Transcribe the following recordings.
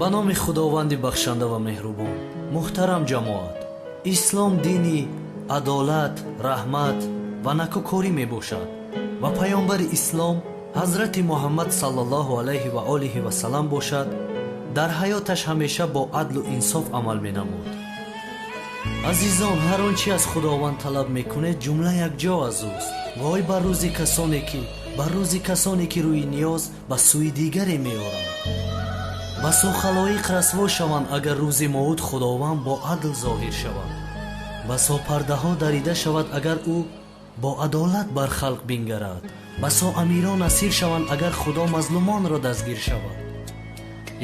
Ба номи Худованди бахшанда ва меҳрубон. Муҳтарам ҷамоат, ислом дини адолат, раҳмат ва накӯкорӣ мебошад ва паёмбари ислом ҳазрати Муҳаммад саллаллоҳу алайҳи ва олиҳи васалам бошад, дар ҳаёташ ҳамеша бо адлу инсоф амал менамуд. Азизон, ҳар он чи аз Худованд талаб мекунед, ҷумла якҷо аз ӯст. Вой бар рӯзи касоне ки бар рӯзи касоне ки рӯи ниёз ба сӯи дигаре меоранд. Басо халоиқ расво шаванд, агар рӯзи мауд Худованд бо адл зоҳир шавад. Басо пардаҳо дарида шавад, агар ӯ бо адолат бар халқ бингарад. Басо амирон асир шаванд, агар Худо мазлумонро дастгир шавад.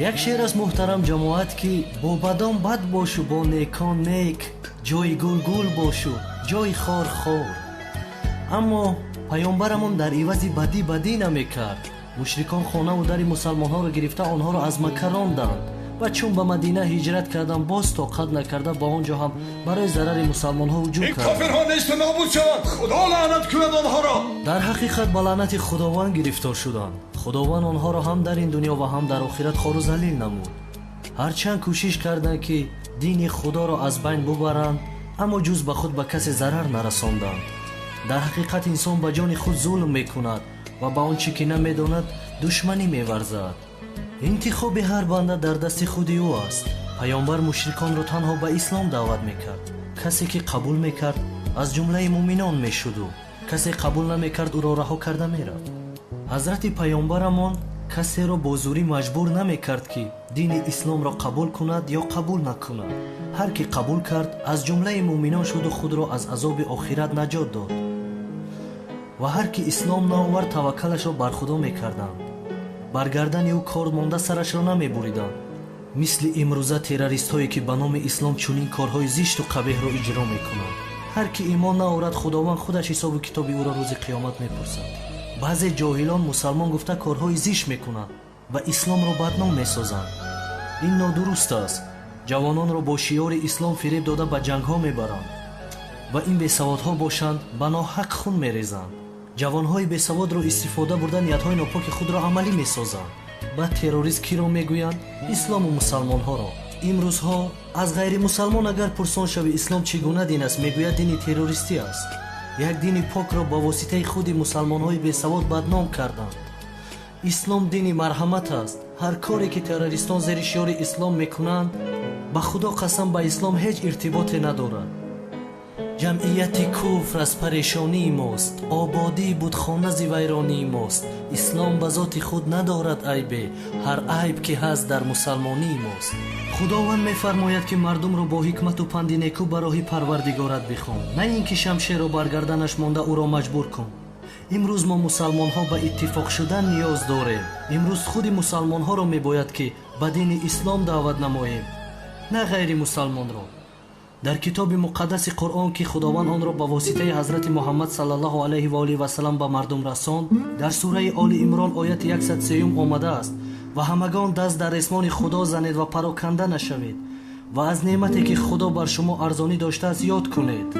Як шеър аст, муҳтарам ҷамоат, ки бо бадон бад бошу, бо некон нек, ҷои гул гул бошу, ҷои хор хор. Аммо паёмбарамон дар ивази бадӣ бадӣ намекард. Мушрикон хонаву дари мусалмонҳоро гирифта, онҳоро аз Макка ронданд ва чун ба Мадина ҳиҷрат карданд, боз тоқат накарда, ба он ҷо ҳам барои зарари мусалмонҳо ҳуҷум Ин карданд. кофирҳо несту нобуд шаванд, Худо лаънат кунад онҳоро. Дар ҳақиқат ба лаънати Худованд гирифтор шуданд. Худованд онҳоро ҳам дар ин дунё ва ҳам дар охират хору залил намуд. Ҳарчанд кӯшиш карданд, ки дини Худоро аз байн бубаранд, аммо ҷуз ба худ ба касе зарар нарасонданд. Дар ҳақиқат инсон ба ҷони худ зулм мекунад ва ба он чӣ ки намедонад, душманӣ меварзад. Интихоби ҳар банда дар дасти худи ӯ аст. Паёмбар мушриконро танҳо ба ислом даъват мекард. Касе ки қабул мекард, аз ҷумлаи муъминон мешуду касе қабул намекард, ӯро раҳо карда мерафт. Ҳазрати паёмбарамон касеро бо зӯрӣ маҷбур намекард, ки дини исломро қабул кунад ё қабул накунад. Ҳар ки қабул кард, аз ҷумлаи муъминон шуду худро аз азоби охират наҷот дод ва ҳар ки ислом наовард, таваккалашро бар Худо мекарданд. Бар гардани ӯ кор монда, сарашро намебуриданд, мисли имрӯза террористҳое, ки ба номи ислом чунин корҳои зишту қабеҳро иҷро мекунанд. Ҳар ки имон наорад, Худованд худаш ҳисобу китоби ӯро рӯзи қиёмат мепурсад. Баъзе ҷоҳилон мусалмон гуфта корҳои зишт мекунанд ва исломро бадном месозанд. Ин нодуруст аст. Ҷавононро бо шиёри ислом фиреб дода, ба ҷангҳо мебаранд ва ин бесаводҳо бошанд, ба ноҳақ хун мерезанд. Ҷавонҳои бесаводро истифода бурда, ниятҳои нопоки худро амалӣ месозанд. Баъд террорист киро мегӯянд? Ислому мусалмонҳоро. Имрӯзҳо аз ғайримусалмон агар пурсон шавӣ, ислом чӣ гуна дин аст, мегӯяд, дини террористӣ аст. Як дини покро ба воситаи худи мусалмонҳои бесавод бадном карданд. Ислом дини марҳамат аст. Ҳар коре ки террористон зери шиёри ислом мекунанд, ба Худо қасам, ба ислом ҳеҷ иртиботе надорад. Ҷамъияти куфр аз парешонии мост, ободии будхона зи вайронии мост. Ислом ба зоти худ надорад айбе, ҳар айб ки ҳаст, дар мусалмонии мост. Худованд мефармояд, ки мардумро бо ҳикмату панди некӯ ба роҳи Парвардигорат бихон, на ин ки шамшерро бар гарданаш монда, ӯро маҷбур кун. Имрӯз мо мусалмонҳо ба иттифоқ шудан ниёз дорем. Имрӯз худи мусалмонҳоро мебояд, ки ба дини ислом даъват намоем, на ғайри мусалмонро. Дар китоби муқаддаси Қуръон, ки Худованд онро ба воситаи ҳазрати Муҳаммад саллаллоҳу алайҳи ва олиҳи васалам ба мардум расонд, дар сураи Оли Имрон, ояти 103 омадааст: «Ва ҳамагон даст дар ресмони Худо занед ва пароканда нашавед ва аз неъмате, ки Худо бар шумо арзонӣ доштааст, ёд кунед.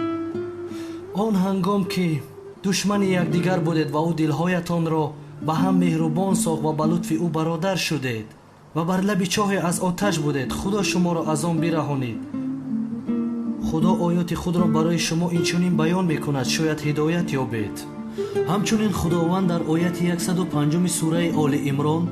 Он ҳангом ки душмани якдигар будед ва ӯ дилҳоятонро ба ҳам меҳрубон сохт ва ба лутфи ӯ бародар шудед ва бар лаби чоҳе аз оташ будед, Худо шуморо аз он бираҳонид. Худо оёти худро барои шумо инчунин баён мекунад, шояд ҳидоят ёбед». Ҳамчунин Худованд дар ояти 105 сураи Оли Имрон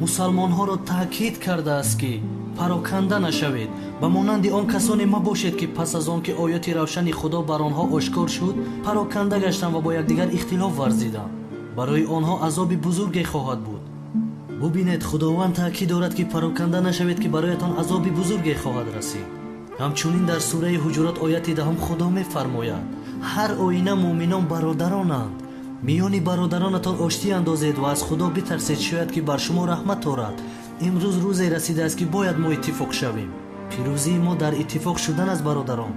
мусалмонҳоро таъкид кардааст, ки пароканда нашавед, ба монанди он касоне мабошед, ки пас аз он ки ояти равшани Худо бар онҳо ошкор шуд, пароканда гаштанд ва бо якдигар ихтилоф варзиданд. Барои онҳо азоби бузурге хоҳад буд. Бубинед, Худованд таъкид дорад, ки пароканда нашавед, ки бароятон азоби бузурге хоҳад расид. Ҳамчунин дар сураи Ҳуҷурот, ояти 10 Худо мефармояд: «Ҳар оина муъминон бародаронанд. Миёни бародаронатон оштӣ андозед ва аз Худо битарсед, шояд ки бар шумо раҳмат орад». Имрӯз рӯзе расидааст, ки бояд мо иттифоқ шавем. Пирӯзии мо дар иттифоқ шудан аст, бародарон.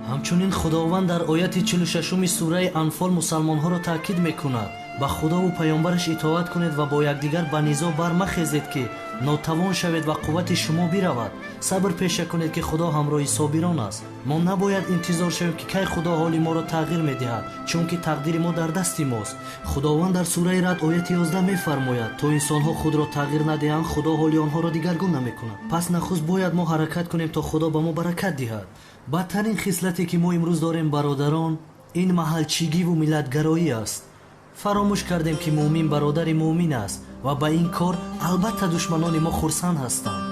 Ҳамчунин Худованд дар ояти 46-уми сураи Анфол мусалмонҳоро таъкид мекунад: Ба Худову паёмбараш итоат кунед ва бо якдигар ба низоъ бармахезед, ки нотавон шавед ва қуввати шумо биравад. Сабр пеша кунед, ки Худо ҳамроҳи собирон аст. Мо набояд интизор шавем, ки кай Худо ҳоли моро тағйир медиҳад, чунки тақдири мо дар дасти мост. Худованд дар сураи Рад ояти 11 мефармояд: то инсонҳо худро тағйир надиҳанд, Худо ҳоли онҳоро дигаргун намекунад. Пас нахуст бояд мо ҳаракат кунем, то Худо ба мо баракат диҳад. Бадтарин хислате ки мо имрӯз дорем, бародарон, ин маҳалчигиву миллатгароӣ аст. Фаромӯш кардем, ки муъмин бародари муъмин аст ва ба ин кор албатта душманони мо хурсанд ҳастанд.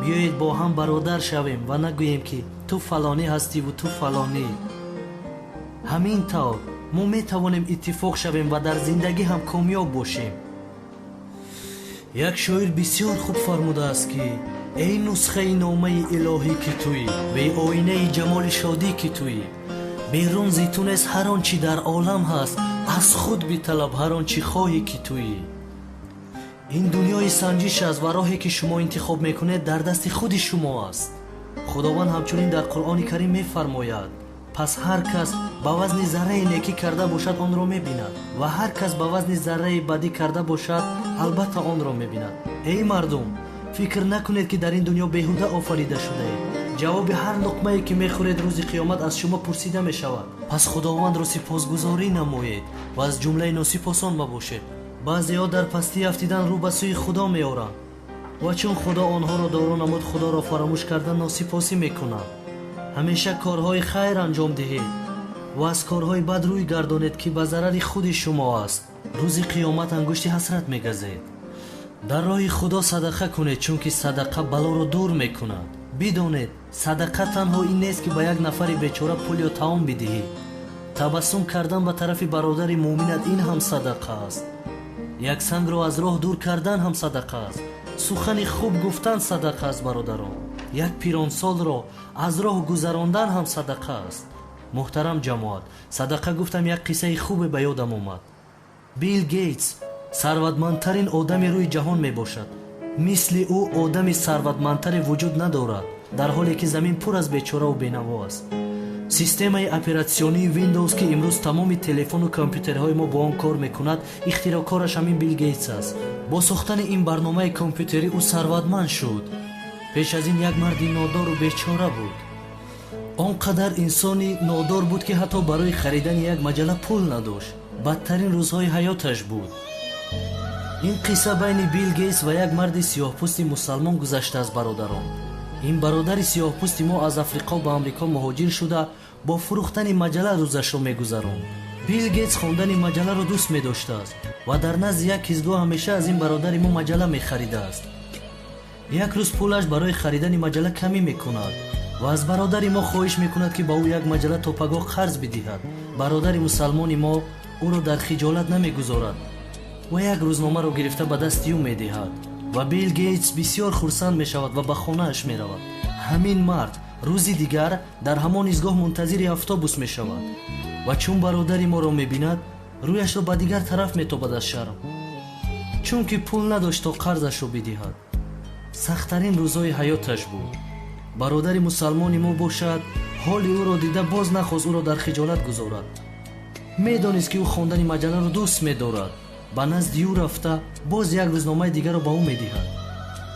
Биёед бо ҳам бародар шавем ва нагӯем, ки ту фалонӣ ҳастиву ту фалонӣ. Ҳамин тавр мо метавонем иттифоқ шавем ва дар зиндагӣ ҳам комёб бошем. Як шоир бисёр хуб фармудааст, ки эй нусхаи номаи илоҳӣ, ки туӣ, беоинаи ҷамоли шодӣ, ки туӣ, берун зи ту нест ҳар он чӣ дар олам ҳаст, аз худ биталаб ҳар он чӣ хоҳӣ, ки туӣ. Ин дунёи санҷиш аст ва роҳе ки шумо интихоб мекунед, дар дасти худи шумо аст. Худованд ҳамчунин дар Қуръони Карим мефармояд: пас ҳар кас ба вазни зарраи некӣ карда бошад, онро мебинад, ва ҳар кас ба вазни зарраи бадӣ карда бошад, албатта онро мебинад. Эй мардум, фикр накунед, ки дар ин дунё беҳуда офарида шудаед. Ҷавоби ҳар луқмае ки мехӯред, рӯзи қиёмат аз шумо пурсида мешавад. Пас Худовандро сипосгузорӣ намоед ва аз ҷумлаи носипосон мабошед. Баъзеҳо дар пастӣ афтидан рӯ ба сӯи Худо меоранд ва чун Худо онҳоро доро намуд, Худоро фаромӯш карда носипосӣ мекунанд. Ҳамеша корҳои хайр анҷом диҳед ва аз корҳои бад рӯй гардонед, ки ба зарари худи шумо аст. Рӯзи қиёмат ангушти ҳасрат мегазед. Дар роҳи Худо садақа кунед, чунки садақа балоро дур мекунад. Бидонед, садақа танҳо ин нест, ки ба як нафари бечора пул ё таом бидиҳӣ. Табассум кардан ба тарафи бародари муъминат, ин ҳам садақа аст. Як сангро аз роҳ дур кардан ҳам садақа аст. Сухани хуб гуфтан садақа аст, бародарон. Як пиронсолро аз роҳ гузарондан ҳам садақа аст. Муҳтарам ҷамоат, садақа гуфтам, як қиссаи хубе ба ёдам омад. Билл Гейтс сарватмандтарин одами рӯи ҷаҳон мебошад. Мисли ӯ одами сарватмандтаре вуҷуд надорад, дар ҳоле ки замин пур аз бечораву бенаво аст. Системаи оператсионии Windows, ки имрӯз тамоми телефону компютерҳои мо бо он кор мекунад, ихтироъкораш ҳамин Билл Гейтс аст. Бо сохтани ин барномаи компютерӣ ӯ сарватманд шуд. Пеш аз ин як марди нодору бечора буд. Он қадар инсони нодор буд, ки ҳатто барои харидани як маҷалла пул надошт. Бадтарин рӯзҳои ҳаёташ буд. Ин қисса байни Билл Гейтс ва як марди сиёҳпӯсти мусалмон гузаштааст, бародарон. Ин бародари сиёҳпӯсти мо аз Африқо ба Амрико муҳоҷир шуда, бо фурӯхтани маҷалла рӯзашро мегузаронд. Билл Гейтс хондани маҷалларо дӯст медоштааст ва дар назди як ҳизгоҳ ҳамеша аз ин бародари мо маҷалла мехаридааст. Як рӯз пулаш барои харидани маҷалла камӣ мекунад ва аз бародари мо хоҳиш мекунад, ки ба ӯ як маҷалла то пагоҳ қарз бидиҳад. Бародари мусалмони мо ӯро дар хиҷолат намегузорад ва як рӯзномаро гирифта ба дасти ӯ медиҳад ва Билл Гейтс бисёр хурсанд мешавад ва ба хонааш меравад. Ҳамин мард рӯзи дигар дар ҳамон изгоҳ мунтазири автобус мешавад ва чун бародари моро мебинад, рӯяшро ба дигар тараф метобад аз шарм, чунки пул надошт, то қарзашро бидиҳад. Сахттарин рӯзҳои ҳаёташ буд. Бародари мусалмони мо бошад, ҳоли ӯро дида, боз нахост ӯро дар хиҷолат гузорад. Медонист, ки ӯ хондани маҷалларо дӯст медорад. Ба назди ӯ рафта, боз як рӯзномаи дигарро ба ӯ медиҳад.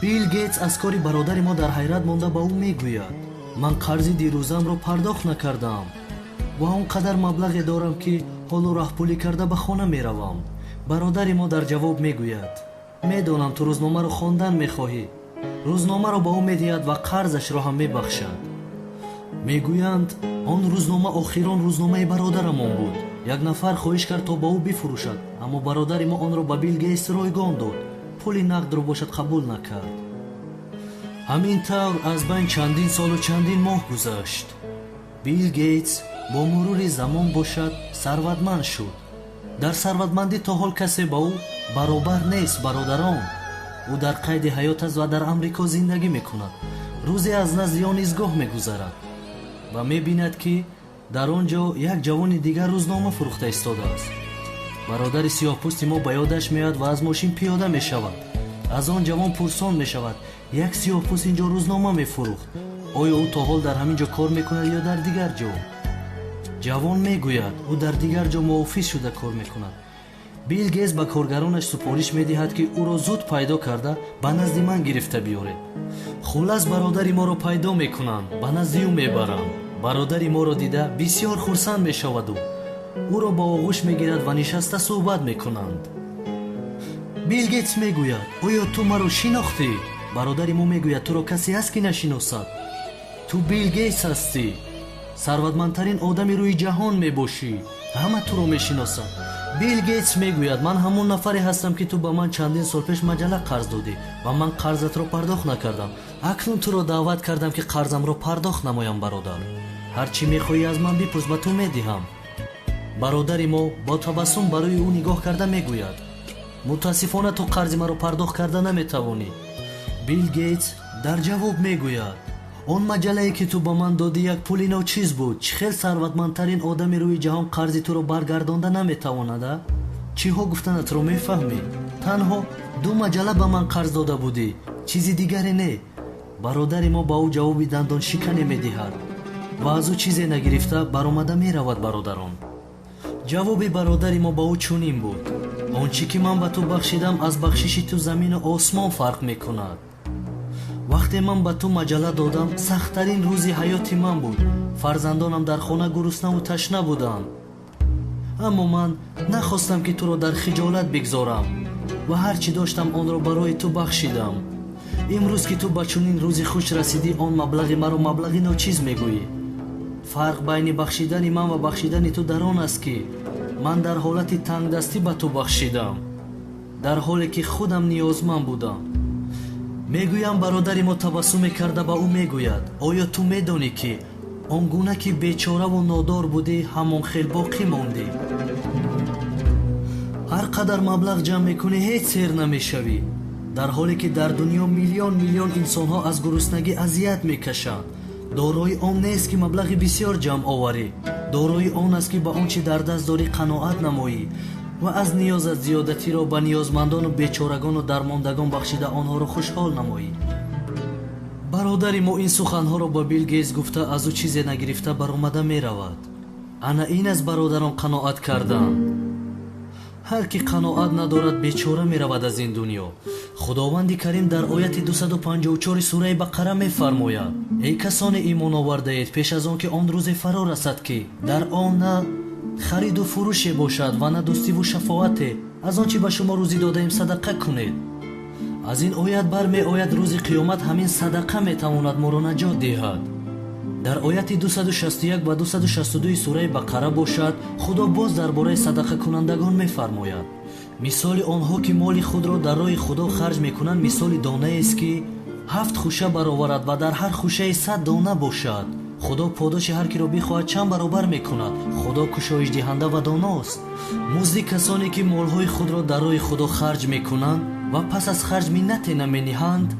Билл Гейтс аз кори бародари мо дар ҳайрат монда, ба ӯ мегӯяд: ман қарзи дирӯзамро пардохт накардаам ва он қадар маблағе дорам, ки ҳоло раҳпулӣ карда ба хона меравам. Бародари мо дар ҷавоб мегӯяд: медонам, ту рӯзномаро хондан мехоҳӣ. Рӯзномаро ба ӯ медиҳад ва қарзашро ҳам мебахшад. Мегӯянд, он рӯзнома охирон рӯзномаи бародарамон буд. Як нафар хоҳиш кард, то ба ӯ бифурӯшад, аммо бародари мо онро ба Билл Гейтс ройгон дод, пули нақдро бошад қабул накард. Ҳамин тавр аз байн чандин солу чандин моҳ гузашт. Билл Гейтс бо мурури замон бошад сарватманд шуд. Дар сарватмандӣ то ҳол касе ба ӯ баробар нест, бародарон. Ӯ дар қайди ҳаёт аст ва дар Амрико зиндагӣ мекунад. Рӯзе аз назди он изгоҳ мегузарад ва мебинад, ки дар он ҷо як ҷавони дигар рӯзнома фурӯхта истодааст. Бародари сиёҳпӯсти мо ба ёдаш меояд ва аз мошин пиёда мешавад. Аз он ҷавон пурсон мешавад: як сиёҳпӯст ин ҷо рӯзнома мефурӯхт, оё ӯ то ҳол дар ҳамин ҷо кор мекунад ё дар дигар ҷо? Ҷавон мегӯяд, ӯ дар дигар ҷо муофиз шуда кор мекунад. Билл Гейтс ба коргаронаш супориш медиҳад, ки ӯро зуд пайдо карда ба назди ман гирифта биёред. Хуллас, бародари моро пайдо мекунанд, ба назди ӯ мебаранд. Бародари моро дида бисёр хурсанд мешаваду ӯро ба оғӯш мегирад ва нишаста суҳбат мекунанд. Билл Гейтс мегӯяд: оё ту маро шинохтӣ? Бародари мо мегӯяд: туро касе ҳаст, ки нашиносад? Ту Билл Гейтс ҳастӣ, сарватмандтарин одами рӯи ҷаҳон мебошӣ, ҳама туро мешиносанд. Билл Гейтс мегӯяд: ман ҳамон нафаре ҳастам, ки ту ба ман чандин сол пеш маҷалла қарз додӣ ва ман қарзатро пардохт накардам. Акнун туро даъват кардам, ки қарзамро пардохт намоям. Бародар, ҳар чӣ мехоҳӣ аз ман бипурс, ба ту медиҳам. Бародари мо бо табассум барои ӯ нигоҳ карда мегӯяд: мутаассифона, ту қарзи маро пардохт карда наметавонӣ. Билл Гейтс дар ҷавоб мегӯяд: он маҷаллае, ки ту ба ман додӣ, як пули ночиз буд. Чӣ хел сарватмандтарин одами рӯи ҷаҳон қарзи туро баргардонда наметавонад? А чиҳо гуфтанатро мефаҳмӣ? Танҳо ду маҷалла ба ман қарз дода будӣ, чизи дигаре не. Бародари мо ба ӯ ҷавоби дандоншикане медиҳад ва аз ӯ чизе нагирифта баромада меравад. Бародарон, ҷавоби бародари мо ба ӯ чунин буд: он чӣ ки ман ба ту бахшидам, аз бахшиши ту замину осмон фарқ мекунад. Вақте ман ба ту маҷалла додам, сахттарин рӯзи ҳаёти ман буд. Фарзандонам дар хона гуруснаву ташна буданд, аммо ман нахостам, ки туро дар хиҷолат бигзорам ва ҳар чӣ доштам, онро барои ту бахшидам. Имрӯз, ки ту ба чунин рӯзи хуш расидӣ, он маблағи маро маблағи ночиз мегӯӣ. Фарқ байни бахшидани ман ва бахшидани ту дар он аст, ки ман дар ҳолати тангдастӣ ба ту бахшидам, дар ҳоле ки худам ниёзманд будам. Мегӯям, бародари мо табассуме карда ба ӯ мегӯяд: оё ту медонӣ, ки он гуна ки бечораву нодор будӣ, ҳамон хел боқӣ мондӣ? Ҳар қадар маблағ ҷамъ мекунӣ, ҳеҷ сер намешавӣ, дар ҳоле ки дар дунё миллион миллион инсонҳо аз гуруснагӣ азият мекашанд. Дорои он нест, ки маблағи бисёр ҷамъ оварӣ. Дорои он аст, ки ба он чӣ дар даст дорӣ қаноат намоӣ ва аз ниёзат зиёдатиро ба ниёзмандону бечорагону дармондагон бахшида, онҳоро хушҳол намоӣ. Бародари мо ин суханҳоро ба Билл Гейтс гуфта, аз ӯ чизе нагирифта баромада меравад. Ана ин аз, бародарон, қаноат кардан. Ҳар ки қаноат надорад, бечора меравад аз ин дунё. Худованди Карим дар ояти 254 сураи Бақара мефармояд: эй касоне имон овардаед, пеш аз он ки он рӯзе фаро расад, ки дар он на хариду фурӯше бошад ва на дӯстиву шафоате, аз он чӣ ба шумо рӯзӣ додаем садақа кунед. Аз ин оят бармеояд, рӯзи қиёмат ҳамин садақа метавонад моро наҷот диҳад. Дар ояти 261 ва 262 сураи Бақара бошад, Худо боз дар бораи садақакунандагон мефармояд: мисоли онҳо, ки моли худро дар роҳи Худо харҷ мекунанд, мисоли донаест, ки ҳафт хуша бароварад ва дар ҳар хушаи 100 дона бошад. Худо подоши ҳар киро бихоҳад чанд баробар мекунад. Худо кушоишдиҳанда ва доност. Музди касоне, ки молҳои худро дар роҳи Худо харҷ мекунанд ва пас аз харҷ миннате намениҳанд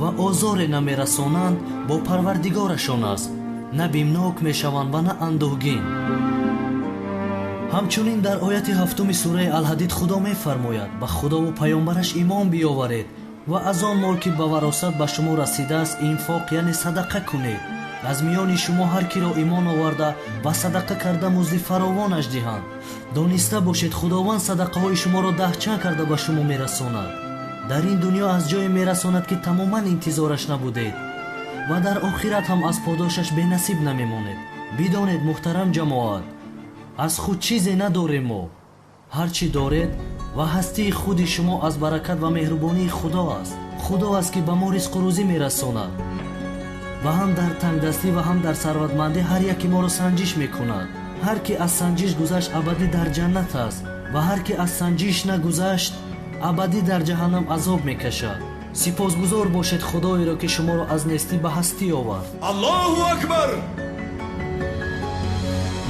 ва озоре намерасонанд, бо Парвардигорашон аст. На бимнок мешаванд ва на андӯҳгин. Ҳамчунин дар ояти ҳафтуми сураи Алҳадид Худо мефармояд: ба Худову паёмбараш имон биёваред ва аз он мол, ки ба варосат ба шумо расидааст, инфоқ, яъне садақа кунед. Аз миёни шумо ҳар киро имон оварда ва садақа карда, музди фаровонаш диҳанд. Дониста бошед, Худованд садақаҳои шуморо даҳчанд карда ба шумо мерасонад. Дар ин дунё аз ҷое мерасонад, ки тамоман интизораш набудед, ва дар охират ҳам аз подошаш бенасиб намемонед. Бидонед, муҳтарам ҷамоат, аз худ чизе надорем мо. Ҳар чӣ доред ва ҳастии худи шумо аз баракат ва меҳрубонии Худо аст. Худо аст, ки ба мо ризқу рӯзӣ мерасонад ва ҳам дар тангдастӣ ва ҳам дар сарватмандӣ ҳар яке моро санҷиш мекунад. Ҳар ки аз санҷиш гузашт, абадӣ дар ҷаннат аст ва ҳар ки аз санҷиш нагузашт, абадӣ дар ҷаҳаннам азоб мекашад. Сипосгузор бошед Худоеро, ки шуморо аз нестӣ ба ҳастӣ овард. Аллоҳу акбар!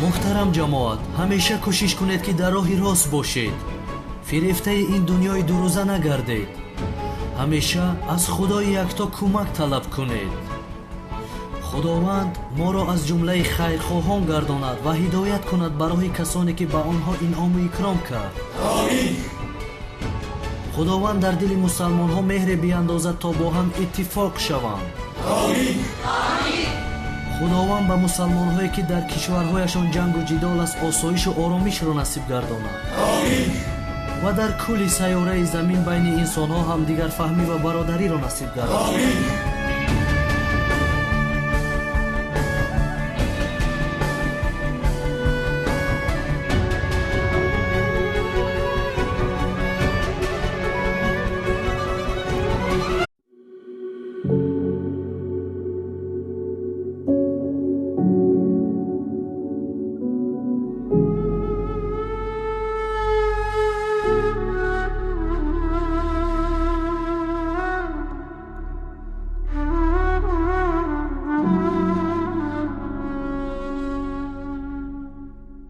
Муҳтарам ҷамоат, ҳамеша кӯшиш кунед, ки дар роҳи рост бошед, фирефтаи ин дунёи дурӯза нагардед. Ҳамеша аз Худои Якто кӯмак талаб кунед. Худованд моро аз ҷумлаи хайрхоҳон гардонад ва ҳидоят кунад ба роҳи касоне, ки ба онҳо инъому икром кард. Омин. Худованд дар дили мусалмонҳо меҳре биандозад, то бо ҳам иттифоқ шаванд. Омин. Худованд ба мусалмонҳое, ки дар кишварҳояшон ҷангу ҷидол аст, осоишу оромишро насиб гардонад. Омин. Ва дар кулли сайёраи замин байни инсонҳо ҳамдигарфаҳмӣ ва бародариро насиб гардон. Омин.